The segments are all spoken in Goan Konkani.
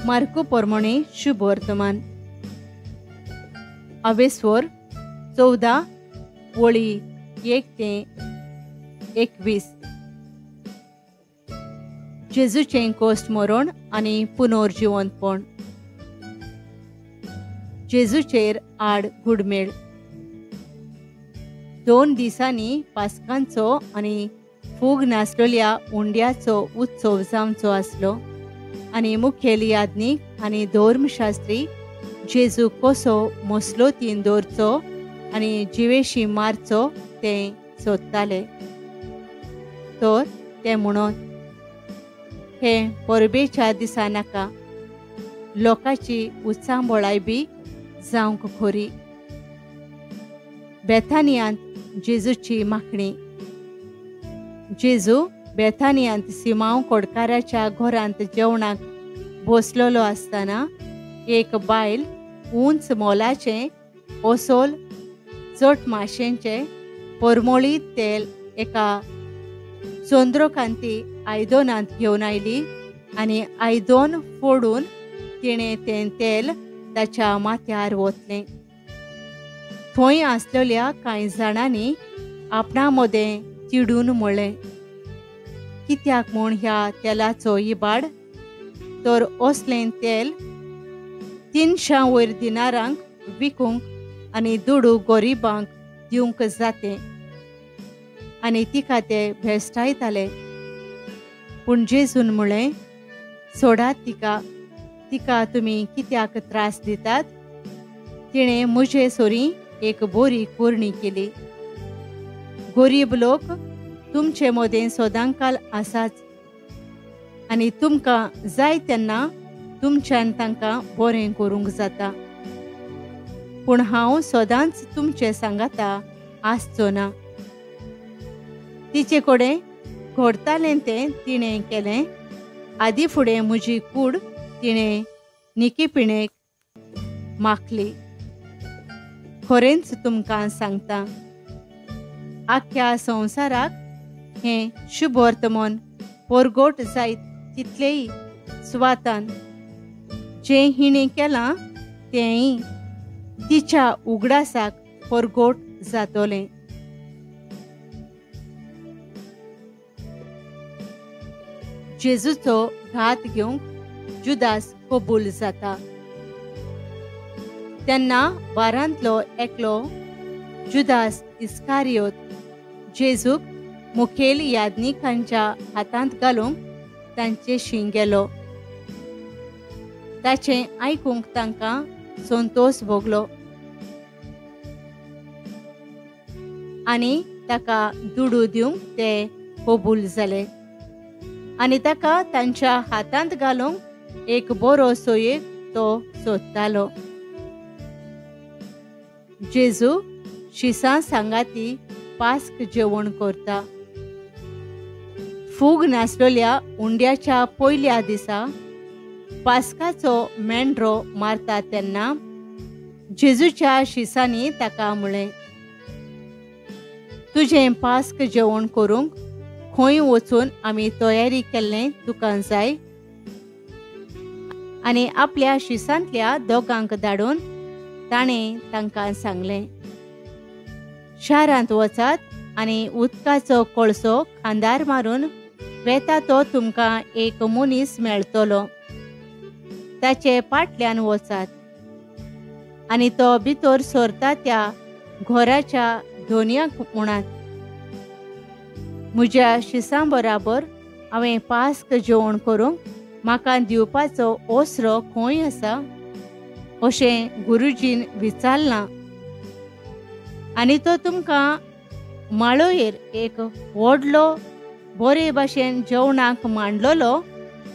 मार्कू पोरमोणे शुभ वर्तमान अवेस्वर 14 वळी 1 ते 21. जेजूचें कोस्ट मरण आनी पुनर्जिवंतपण. जेजूचेर आड घुडमेळ. 2 दिसांनी पास्कांचो आनी फूग नासलेल्या उंड्याचो उत्सव जावचो आसलो आनी मुखेल याज्ञीक आनी धर्मशास्त्री जेजू कसो मसलोतीन दवरचो आनी जिवेशी मारचो तें सोदताले. तर ते म्हणत, हे परबेच्या दिसा नाका, लोकांची उचांबळाय बी जावंक खरी. बेथानियांत जेजूची मागणी. जेजू बेथानियांत सिमांव कोडकाराच्या घरांत जेवणाक बसलेलो आसतना एक बायल उंच मोलाचें ओसोल चट माशेंचें परमोळी तेल एका चंद्रकांती आयदनांत घेवन आयली आनी आयदन फोडून तिणें तें तेल ताच्या माथ्यार ओतलें. थंय आसलेल्या कांय जाणांनी आपणा मदें चिडून म्हळें, कित्याक म्हूण ह्या तेलाचो इबाड? तर असलें तेल 300 वयर दिनारांक विकूंक आनी दुडू गरिबांक दिवंक जातें. आनी तिका ते भेश्टायताले. पूण जेजून म्हळें, सोडात तिका, तिका तुमी कित्याक त्रास दितात? तिणें म्हजे सोरी एक बोरी कोरणी केली. गरीब लोक तुमचे मदें सदांकाल आसाच आनी तुमकां जाय तेन्ना तुमच्यान तांकां बरें करूंक जाता, पूण हांव सदांच तुमचे सांगाता आसचो ना. तिचे कडेन घडतालें तें तिणें केलें. आदी फुडें म्हजी कूड तिणें निकीपिणेक माखली. खरेंच तुमकां सांगता, आख्ख्या संवसाराक हें शुभ वर्तमान परगट जायत तितलेय सुवातान जें हिणें केलां तेंय तिच्या उगडासाक परगट जातलें. जेजूचो घात घेवंक जुदास कबूल जाता. तेन्ना बारांतलो एकलो जुदास इस्कारियोत जेजूक मुखेल याज्ञिकांच्या हातांत घालूंक तांचेशी गेलो. ताचें आयकूंक तांकां संतोश भोगलो आनी ताका दुडू दिवंक ते कबूल जाले आनी ताका तांच्या हातांत घालूंक एक बरो सोयेक तो सोदतालो. जेजू शिसां सांगाती पास्क जेवण करता. फूग नासलेल्या उंड्याच्या पयल्या दिसा पास्काचो मेंढरो मारता तेन्ना जेजूच्या शिसांनी ताका म्हळें, तुजें पास्क जेवण करूंक खंय वचून आमी तयारी केल्लें तुका जाय? आनी आपल्या शिसांतल्या दोगांक धाडून ताणें तांकां सांगलें, शारांत वचात आनी उदकाचो कळसो खांदार मारून वेता तो तुमकां एक मनीस मेळटलो, ताचे पाटल्यान वचात आनी तो भितर सरता त्या घराच्या धोनयाक म्हणात, म्हज्या शिसां बराबर हांवें पास्क जेवण करूंक म्हाका दिवपाचो ओसरो खंय आसा अशें गुरुजीन विचारलां आनी तो तुमकां माळयेर एक व्हडलो बरे भाशेन जेवणाक मांडलेलो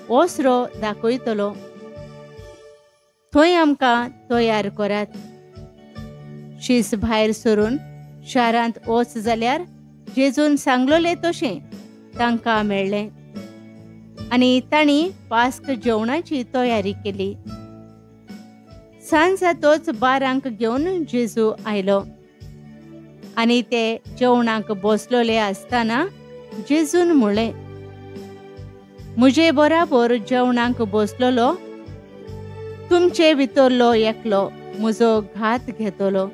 ओसरो दाखयतलो, थंय आमकां तयार करात. शीस भायर सरून शारांत वच जाल्यार जेजून सांगलेलें तशें तांकां मेळ्ळें आनी तांणी पास्क जेवणाची तयारी केली. सांज जातोच 12 घेवन जेजू आयलो आनी ते जेवणाक बसलेले आसतना जेजून म्हळें, म्हजे बराबर जेवणाक बसलेलो तुमचे भितरलो एकलो म्हजो घात घेतलो.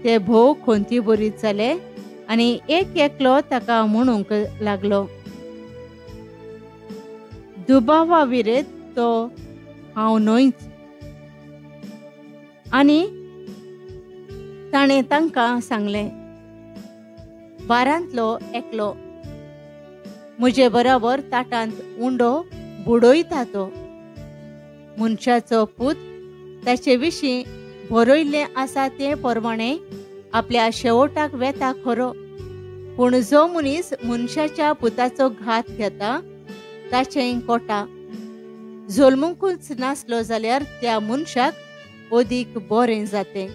ते भोव खंती बरीत जाले आनी एक एकलो ताका म्हणूंक लागलो, दुबावा विरेत तो हांव न्हयच. आनी ताणें तांकां सांगलें, बारांतलो एकलो म्हजे बराबर ताटांत उंडो बुडयता तो. मनशाचो पूत ताचे विशीं बरयल्लें आसा ते प्रमाणे आपल्या शेवटाक वेता खरो, पूण जो मनीस मनशाच्या पुताचो घात घेता ताचें कोटा. जल्मुकूच नासलो जाल्यार त्या मनशाक अदीक बरें जातें.